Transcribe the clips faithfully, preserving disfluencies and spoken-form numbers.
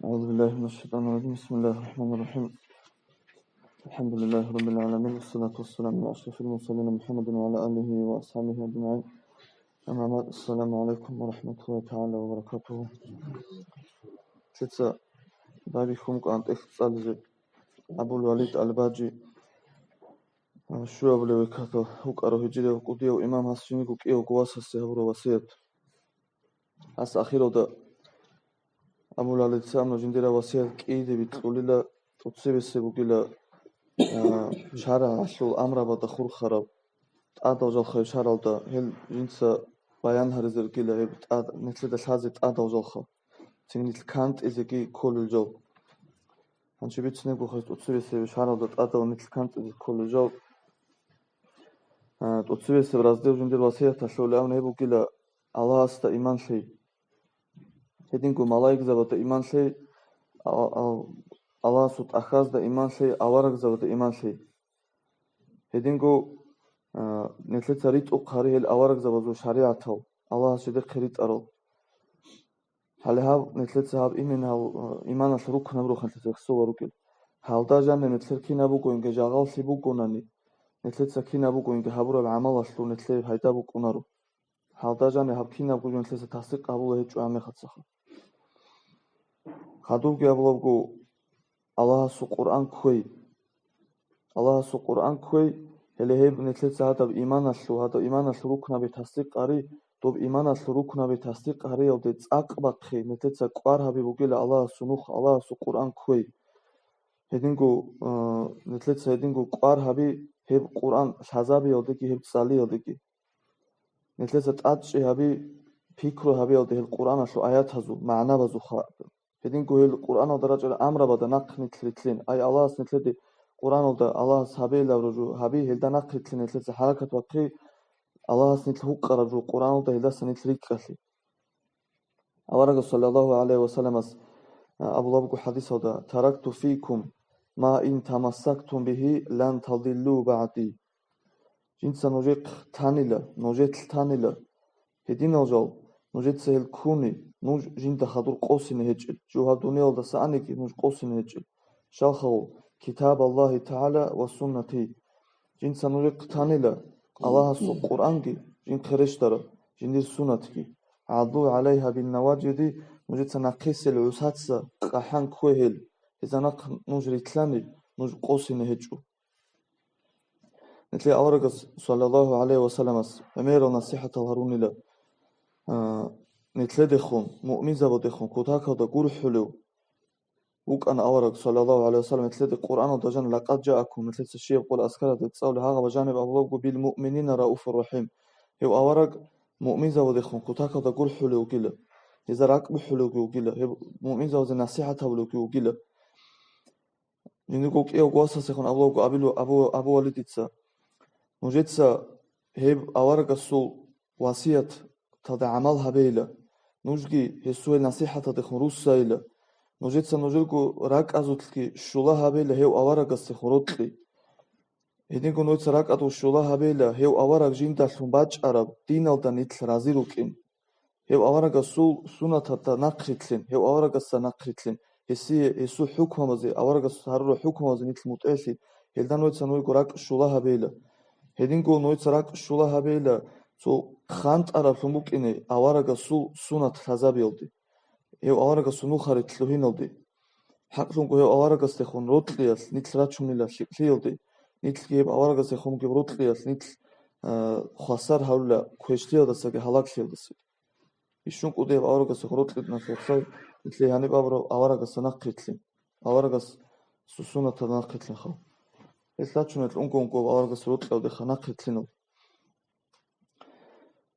أعوذ بالله من الشيطان الرجيم. بسم الله الرحمن الرحيم. الحمد لله رب العالمين، والصلاة والسلام على أشرف المرسلين محمد وعلى آله وأصحابه أجمعين. أما بعد، السلام عليكم ورحمة الله تعالى وبركاته. Лъица байбихьун кӀантӀех цӀализе Абул Валид Аль-Баджи, а, щуабулев векалъ вукӀарав гьижрияв кӀудияв имам, гьас жиндирго кӀиявго васасе гьабураб васият. Гьас ахиралда Абул Валидица абуна, жиндираб васият кӀийиде бикьулила, тӀоцебесеб бугила, а, шаргӀалъул амрабазда хурхараб, тӀадал жалхаб шаргӀалда, гьел жинца баян гьаризе ругила гьеб тӀад-, нилъеда лъазе тӀадал жалха, цинги нилъ кантӀизеги кколел жал. Гьанже бицунеб буго гьес тӀоцебесеб шаргӀалда тӀадал нилъ кантӀизе кколел жал. А, тӀоцебесеб раздел жиндир васияталъулеб абун гьеб бугила: Аллагьасда иман лъей. Гьединго малаикзабазда иман лъей, а, а, Аллагьасул тӀахьазда иман лъей, аварагзабазда иман лъей. Гьединго, а, нилъеца ритӀухъ гьари гьел аварагзабазул шаригӀатал, Аллагьас жидехъе ритӀарал. Гьале гьаб нилъеца гьаб имин гьал, а, иманалъ рукнаб рухӀ нилъеца хӀисула ругел. Гьалда жаниб нилъер кинаб бугониги жагъаллъи бугонани, нилъеца кинаб бугониги гьабураб гӀамалалъул нилъее пайда букӀунаро. Гьалда жаниб гьаб кинабго жо нилъеца тасдикъ гьабула гьечӀо гьаб мехалъ цохӀо. Хадубги абулебго, Аллагьасул Къуръан кквей. Аллагьасул Къуръан кквей, гьеле гьеб нилъеца гьадаб иманалъул, гьадаб иманалъул рукнаби тасдикъ гьари, доб иманалъул рукнаби тасдикъ гьариялде цӀакъ бахъи, нилъеца кӀвар гьаби бугила Аллагьасул нух, Аллагьасул Къуръан кквей. Гьединго, а, нилъеца гьединго кӀвар гьаби гьеб Къуръан лъазабиялдеги, гьеб цӀалиялдеги. Нилъеца тӀадчӀи гьаби, пикру гьабиялде гьел Къуръаналъул аятазул, магӀнабазул ха-, гьединго гьел Къуръаналда рачӀарал амрабазда нахъ нилъ рилълъин. Ай, Аллагьас нилъеде Къуръаналда Аллагьас гьабейилаб жо гьаби, гьелда нахъ рилълъин, нилъеца хӀаракат бахъи, Аллагьас нилъ гьукъараб жо Къуръаналда, гьелдаса нилъ рикӀкӀалъи. Аварагас, саллаллагьу гӀалайгьи ва салламас, а, абулеб буго хӀадисалда: «Таракту фикум ма ин тамассактум бигьи лан тадиллу багӀди». Жинца нужехъ танила, нужелъ танила. Гьединал жал, нужеца гьел ккуни, нуж жинда хадур къосине гьечӀел, жо гьаб дуниялдаса аниги нуж къосине гьечӀел. Щалха гьеб? Китабаллагьи тагӀала ва суннати. Жинца нужехъ танила Аллагьасул Къуръанги, жинхъе рещтараб, жиндир суннатги. ГӀадду гӀалайгьа биннаважиди, нужеца нахъисел гӀусаца къахӀан ккве гьел, гьезда нахъ нуж рилълъани, нуж къосине гьечӀо. Нилъее аварагас, саллаллагьу гӀалайгьи ва салламас, гӀемерал насихӀатал гьарунила, а, нилъедехун, муъминзабадехун кутакалда гурхӀулев вукӀана авараг, саллаллагьу гӀалайгьи ва саллам, нилъеде Къуръаналда жаниб «Лакъад жаакум», нилъеца щиб къола аскаралда цӀалулеб гьагъаб жаниб абулебго: «Бил муъминина рауфур рахӀим». Гьев авараг муъминзабадехун кутакалда гурхӀулев вугила, гьезда ракӀбухӀулевги вугила, гьеб муъминзабазе насихӀат гьабулевги вугила. Жиндирго кӀиявго васасехун абулебго Абил-, Абу, Абу Валидица: «Нужеца гьеб аварагасул васияталда гӀамал гьабейила, нужги гьесул насихӀаталдехун руссайила. Нужеца нужерго ракӀазулъги щула гьабейила гьев аварагасдехун рокьи. Гьединго нужеца ракӀадул щула гьабейила, гьев авараг жиндалъун бачӀараб диналда нилъ рази рукӀин. Гьев аварагасул суннаталда нахърилълъин, гьев аварагасда нахърилълъин, гьесие, гьесул хӀукмабазе, аварагас гьарурал хӀукмабазе нилъ мутӀигӀлъи, гьелда нужеца нужерго ракӀ щула гьабейила. Гьединго нужеца ракӀ щула гьабейила цо хантӀараблъун букӀине аварагасул суннат лъазабиялде, гьев аварагасул нухари лъугьиналде. ХӀакълъунго гьев аварагасдехун рокьиялъ нилъ рачунила лъикӀлъиялде, нилъги гьеб аварагасдехун бугеб рокьиялъ нилъ, а, хвасар гьаврила квешлъиялдасаги гьалаглъиялдасаги». Ишшун кӀудияб аварагасдехун рокьи нахъе хъвай, нилъее гьаниб абураб аварагасда нахърилълъин, аварагасул суннаталда нахърилълъинха. Гьелъ рачунел унго-унго аварагасул рокьиялдеха нахърилълъинал.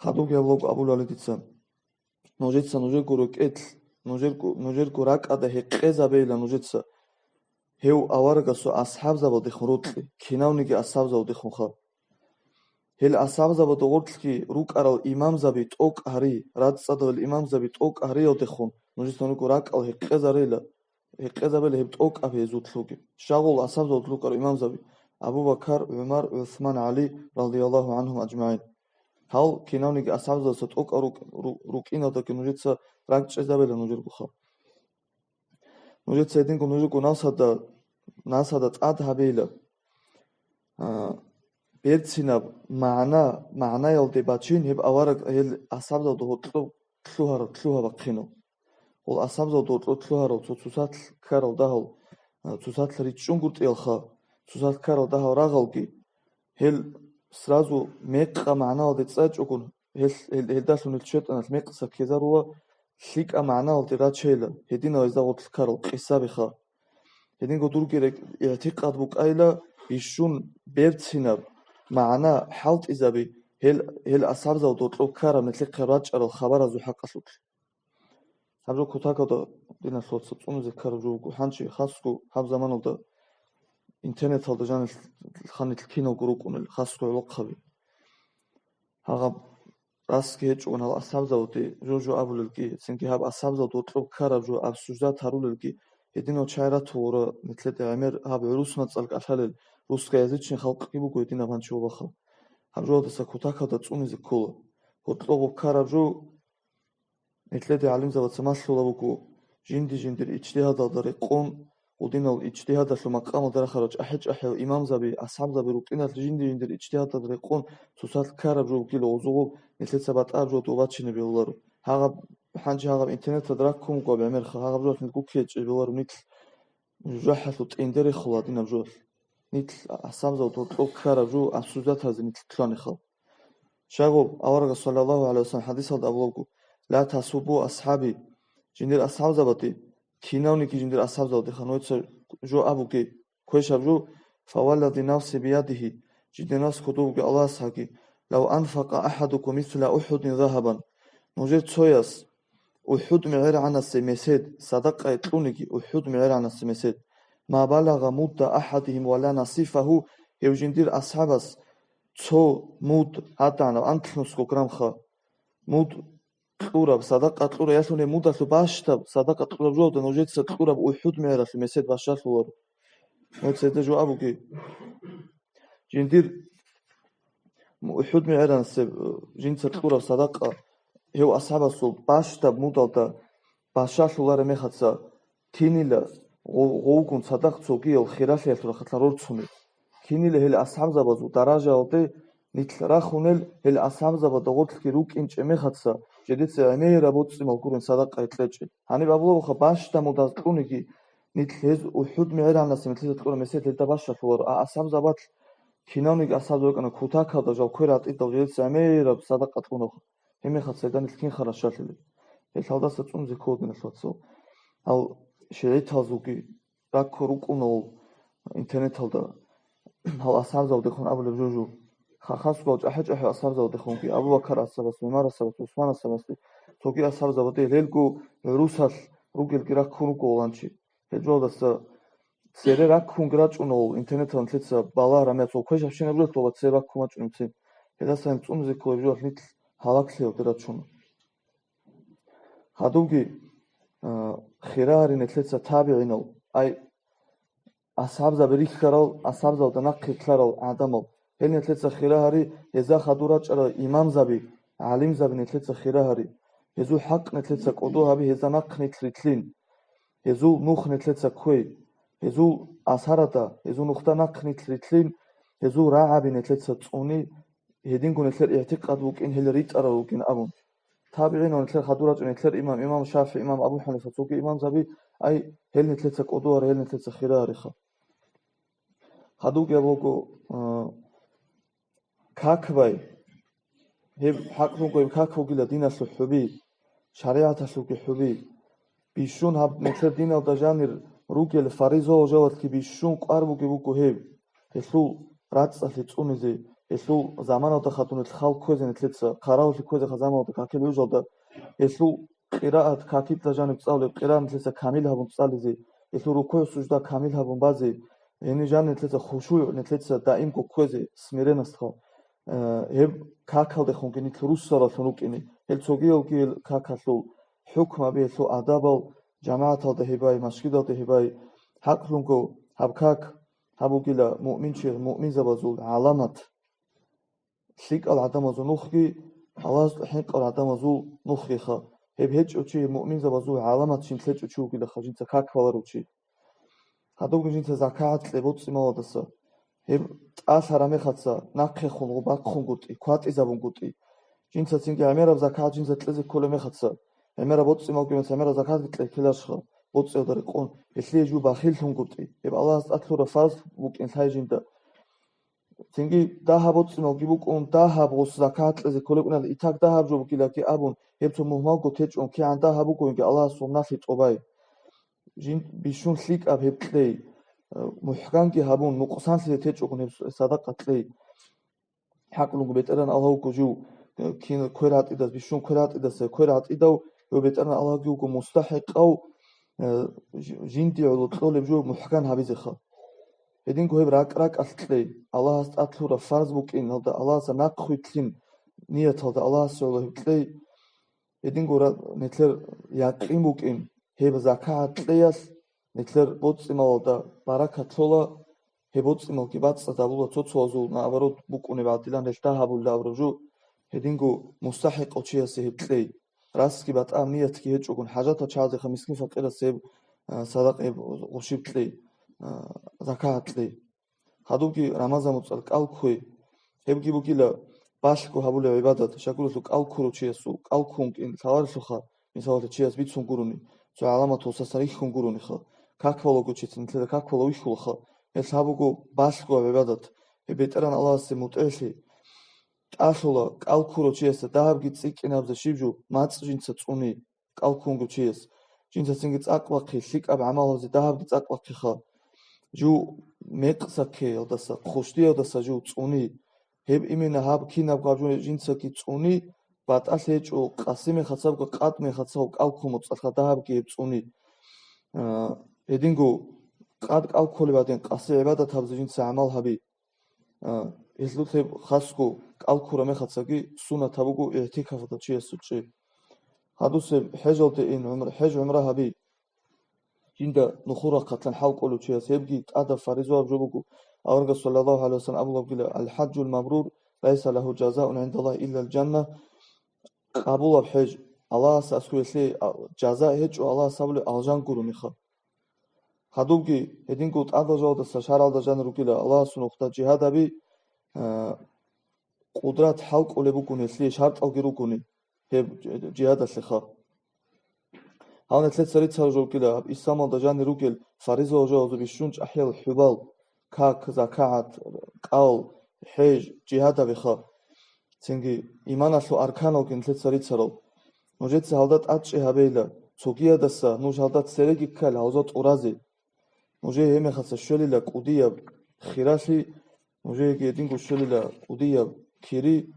Хадубги абулебго Абу Валидица: «Нужеца нужерго рокьелъ, нужерго, нужерго ракӀада гьекъезабейила нужеца гьев аварагасул асхӀабзабаздехун рокьи, кинавниги асхӀабзабаздехунха. Гьел асхӀабзабазда гъорлъги рукӀарал имамзаби тӀокӀ гьари, рацӀцӀадал имамзаби тӀокӀ гьариялдехун нужеца нужерго ракӀал гьекъезарейила, гьекъезабейила гьеб тӀокӀаб гьезулъ бугеб. Щагъул асхӀабзабазда рукӀарал имамзаби: Абу Бакар, ГӀумар, ГӀусман, ГӀали, радияллагьу гӀанхум ажмагӀин. Гьал кинавниги асхӀабзабазда тӀокӀал рукӀ-, ру-, рукӀиналдаги нужеца ракӀчӀезабейила нужергоха». Нужеца гьединго нужего насада, насада тӀад гьабейила. А, берцинаб магӀна, магӀнаялде бачин гьеб авараг, гьел асхӀабзалда гьоркьоб лъугьарал, лъугьа-бахъинал. Гьел асхӀабзалда гьоркьоб лъугьарал цо цоцалъ ккарал дагьал, а, цоцалъ ричӀчӀунгутӀиялха, цоцалъ ккарал дагьал рагъалги, гьел сразу мекъа магӀналде цӀачӀогун, гьел, гьел, гьелдалъун гьел шайтӀаналъ мекъса ккезарула, лъикӀа магӀналде рачейила, гьединал гьезда гъорлъ ккарал къисабиха. Гьединго дурги рекӀ-, игӀтикъад букӀайила, бищун берцинаб магӀна хӀалтӀизаби, гьел, гьел асхӀабзалда гьоркьоб ккараб нилъехъе рачӀарал хабаразул хӀакъалъулъ. Гьаб жо кутакалда, диналъул вацал, цӀунизе ккараб жо буго, гьанже хасго гьаб заманалда интернеталда жанил ханил киналго рукӀунел хасго гӀолохъаби. Гьагъаб расги гьечӀогун гьал асхӀабзаваде жо-жо абулелги, цинги гьаб асхӀабзавад гьоркьоб ккараб жо обсуждать гьарулелги, гьединал чагӀи ратула нилъеда гӀемер гьаб гӀурус мацӀал кӀалъалел, русскоязычный халкъги буго гьединаб гьанчо бахъал. Гьаб жоялдаса кутакалда цӀунизе ккола. Гьоркьоб ккараб жо Нилъеде гӀалимзабаца малъула буго, жинди-жиндир ижтигьадалда рекъон, гьединал ижтигьадалъул макъамалда рахарал чӀахӀи-чӀахӀиял имамзаби, асхӀабзаби рукӀиналъ жинди-жиндир ижтигьадалда рекъон, цоцалъ ккараб жо бугила гъозул, нилъеца батӀараб жо тӀубачине бегьуларо. Гьагъаб, гьанже гьагъаб интернеталда раккун буго гӀемерха, гьагъаб жоялъ нилъ гуккечӀеб белару нилъ жужахӀалъул тӀинде рехула гьадинаб жоялъ. Нилъ асхӀабзавад гьоркьоб ккараб жо обсуждать гьаризе нилъ кканихал. Щайгу аварагас, саллаллагьу гӀалайгьи вассалам, хӀадисалда абулеб буго: «Ла тасуббу асхӀаби», жиндир асхӀабзабаде, кинавниги жиндир асхӀабзабадеха нужеца жо абуге, квешаб жо, «фаваллади нафси биядигьи», жиндир нафс кодоб бугеб Аллагьасдаги, «лав анфакъа ахӀадукум мисла УхӀудин загьабан», нужер цояс УхӀуд мегӀергӀанасе месед садакъа кьуниги, УхӀуд мегӀергӀанасе месед, «ма балагъа мудда ахӀадигьим ва ла насифагьу», гьев жиндир асхӀабас цо муд, гьадагӀанаб анкьнусго грамха муд кьураб, садакъа кьураб, ялъуни мудалъул бащдаб садакъа кьураб жоялда нужеца кьураб УхӀуд мегӀералъул месед бащалъуларо. Нужеца гьезда жо абуге, жиндир УхӀуд мегӀеранасеб, э, жинца кьураб садакъа, гьев асхӀабасул бащдаб мудалда бащалъулареб мехалъ, кинила гъов-, гъовгун цадахъ цогиял хиралъиялъул рахъалъан рорцунел, кинила гьел асхӀабзабазул даражаялде нилъ рахунел, гьел асхӀабзабазда гъорлъги рукӀинчӀеб мехалъ, жидеца гӀемераб боцӀи-мал гурин садакъа кьечӀел. Гьаниб абулеб буха, бащдаб мудаз кьуниги, нилъ гьез УхӀуд мегӀеранасеб нилъеда кьураб месед гьелда бащалъуларо, а асхӀабзабазул кинавниги асхӀабзабаз рукӀана кутакалда жал квер гьатӀидал, жидеца гӀемераб садакъа кьуна. Гьеб мехалъ гьелда нилъ кинха ращалъулел? Гьелдаса цӀунизе ккола, диналъул вацал. Гьал шигӀитазулги раккун рукӀуна гьал интернеталда, гьал асхӀабзабаздехун абулеб жо-жо. Ха-, хасго гьал чӀахӀи-чӀахӀиял асхӀабзабаздехунги, Абу Бакар асхӀабас, ГӀумар асхӀабас, ГӀусман асхӀабасде, цоги асхӀабзабазде, гьелго гӀурусалъ ругелги раккун руго гьаланчи. Гьеб жоялдаса цере раккунги рачӀуна гьал интернеталда нилъеца балагьараб мехалъ, квешабщинаб жоялъ цере раккун рачӀунебцин. Гьелдаса гьаниб цӀунизе ккола гьеб жоялъ нилъ гьалаклъиялде рачуна. Гьадубги, а, хира гьари нилъеца табигӀинал, ай, асхӀабзаби рихьарал, асхӀабзабазда нахъе ккарал гӀадамал. Гьел нилъеца хира гьари, гьезда хадур рачӀарал имамзаби, гӀалимзаби нилъеца хира гьари. Гьезул хӀакъ нилъеца кӀодо гьаби, гьезда нахъ нилъ рилълъин. Гьезул нух нилъеца кквей. Гьезул асарада, гьезул нухда нахъ нилъ рилълъин, гьезул рагӀаби нилъеца цӀуни, гьединго нилъер игӀтикъад букӀин, гьел ритӀарал ругин абун. ТабигӀинал нилъер хадур рачӀун, нилъер имам, имам ШафигӀи, имам Абу ХӀанифа, цоги имамзаби, ай, гьел нилъеца кӀодо гьари, гьел нилъеца хира гьариха. Гьадубги абуго, а, как бай. Гьеб хӀакълъун гьеб как бугила диналъул хӀуби, шаригӀаталъулги хӀуби. Бищун гьаб нилъер диналда жанир ругел фаризаяб жоялъги бищун кӀвар бугеб буго гьеб. Гьелъул рацӀцӀалъи цӀунизе, гьелъул заманалда хадуб хал кквезе нилъеца, хъаравуллъи кквезе хадуб заманалда какил гӀужалда, гьелъул къираат какилъ жаниб цӀалулеб, къираат нилъеца камил гьабун цӀализе, гьелъул рукугӀ-сужда камил гьабун базе, гьениб жаниб нилъеца хушугӀ нилъеца даимго кквезе, смиренностьха. Э, гьеб какалдехунги нилъ руссаралъун рукӀине, гьел цогиялги гьел какалъул хӀукмаби, гьелъул адабал, жамагӀаталда гьебай, машгидалда гьебай, хӀакълъунго гьаб как гьаб бугила муъминчи-, муъминзабазул гӀаламат. ЛъикӀал гӀадамазул нухги, Аллагьасда хӀинкъал гӀадамазул нухгиха. Гьеб гьечӀев чи, гьеб муъминзабазул гӀаламатщин лъечӀев чи вугилаха, жинца как баларев чи. Гьадубги жинца закагӀат кье боцӀцӀималдаса. Гьеб тӀалъараб мехаца нахъехун гъуб бахъунгутӀи, кватӀизабунгутӀи. Жинца цинги гӀемераб закагӀат жинца кьезе кколеб мехаца, гӀемераб боцӀцӀималги мехаца гӀемераб закагӀат кье ккеларищха, боцӀцӀиялда рекъон, гьелъие жо бахиллъунгутӀи, гьеб Аллагьас тӀад лъураб фарз букӀин лъай жинда. Цинги дагьаб боцӀцӀималги букӀун, дагьаб гъос закагӀат кьезе кколеб букӀунал, итак дагьаб жо бугилаги абун, гьеб цо мугьмалго течӀун, кигӀан дагьаб бугониги Аллагьасул налъи тӀубай. Жин бищун лъикӀаб гьеб кьей, э, мухӀканги гьабун, нукъсанлъизе течӀогун гьеб садакъа кьей. ХӀакълъунго БетӀергьан Аллагь вуго жив, э, кин квер гьатӀидас, бищун квер гьатӀидаса, квер гьатӀидав ва БетӀергьан Аллагьги вуго мустахӀикъав, э, жи-, жинде гӀоло кьолеб жо мухӀкан гьабизеха. Гьединго гьеб ракӀ-ракӀалъ кьей, Аллагьас тӀад лъураб фарз букӀиналда, Аллагьасда нахъвилълъин нияталда Аллагьасе гӀоло гьеб кьей. Гьединго ра-, нилъер якъин букӀин, гьеб закагӀат кьеялъ нилъер боцӀцӀималалда баракат лъола, гьеб боцӀцӀималги бацӀцӀад гьабула цо-цоязул, наоборот, букӀунеб гӀадилан гьелъ дагьабулеб абураб жо, гьединго мустахӀикъав чиясе гьеб кьей. Расги батӀа ниятги гьечӀогун, хӀажатал чагӀазеха, мискин-факъирасе гьеб, а, садакъа, гьеб гъушиб кьей, а, закагӀат кьей. Гьадубги Рамазан муцӀал кӀал кквей. Гьебги бугила балъго гьабулеб гӀибадат, щайгурелъул кӀал ккурав чиясул, кӀал ккун вукӀин лъаларелъулха, мисалалъе, чияс бицун гурони, цо гӀаламат гьосасан рихьун гурониха, как балаго чияс нилъеда как бала вихьулаха, гьелъ гьаб буго балъго гӀибадат, гьеб БетӀергьан Аллагьасе мутӀигӀлъи тӀалъула, кӀал ккурав чиясда дагьабги цӀикӀкӀинабизе щиб жо, мацӀ жинца цӀуни. КӀал ккунго чияс. Жинцацинги цӀакъ бахъи, лъикӀаб гӀамал гьабизе дагьабги цӀакъ бахъиха. Жив мекъсаккеялдаса, хъущтиялдаса жив цӀуни. Гьеб именно гьаб кинабго гьаб жо жинцаги цӀуни, батӀалъи гьечӀо, къаси мехацабго, къад мехацав кӀал ккун муцӀалъа дагьабги гьеб цӀуни. А, гьединго къад кӀал кколеб гьадин, къаси гӀибадат гьабизе жинца гӀамал гьаби. А, гьелъул гьеб хасго кӀал ккураб мехацаги сунат гьабуго игӀтикафалда чиясул чӀи. Гьадусеб хӀежалде ин, гӀумр-, хӀеж-гӀумра гьаби. Жинда нухур рахъалъан хӀал кӀолев чияс гьебги тӀадаб фаризояб жо буго. Аварагас саллаллагьу гӀалайгьи вассалам абулеб бугила: «Аль-хӀаджул мабрур лайса лагьу жазаун гӀиндаллагь илла аль-жанна». Къабулаб хӀеж, Аллагьас аскӀове лъей, а, жаза гьечӀо, Аллагьас абулеб, алжан гурониха. Гьадубги, гьединго тӀадал жалдаса шаргӀалда жанир ругила Аллагьасул нухда жигьад гьаби, а, къудрат хӀал кӀолеб бугони, лъие шартӀалги ругони гьеб жигьадалъеха. Гьав нилъеца рицараб жо ругила, гьаб исламалда жанир ругел фаризаяб жо гьазул бищун чӀахӀиял хӀубал, как, закагӀат, кӀал, хӀеж, жигьад гьабиха. Цинги иманалъул арканалги нилъеца рицарал. Нужеца гьалда тӀадчӀи гьабейила, цогиядаса нуж гьалда цереги ккайла гьалза тӀуразе. Нужее гьеб мехалъа щвелила кӀудияб хиралъи, нужееги гьединго щвелила кӀудияб кири.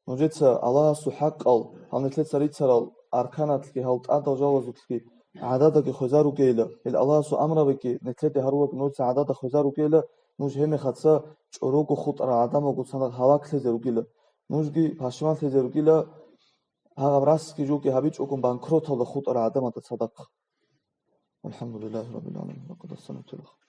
Нужеца Аллагьасул хӀакъал, гьал нилъеца рицарал арканалъги, гьал тӀадал жалазулъги гӀададаги хвезаругейила, гьел Аллагьасул амрабиги нилъеде гьарулаги нужеца гӀадада хвезаругейила, нуж гьеб мехалъа чӀорого хутӀарал гӀадамалгун цадахъ гьалаклъизе ругила, нужги пашманлъизе ругила, гьагъаб расги жоги гьабичӀого банкроталда хутӀарал гӀадамалда цадахъ. Валхамдулиллагьи раббил гӀаламин. Ва къад ассанату ил ахир.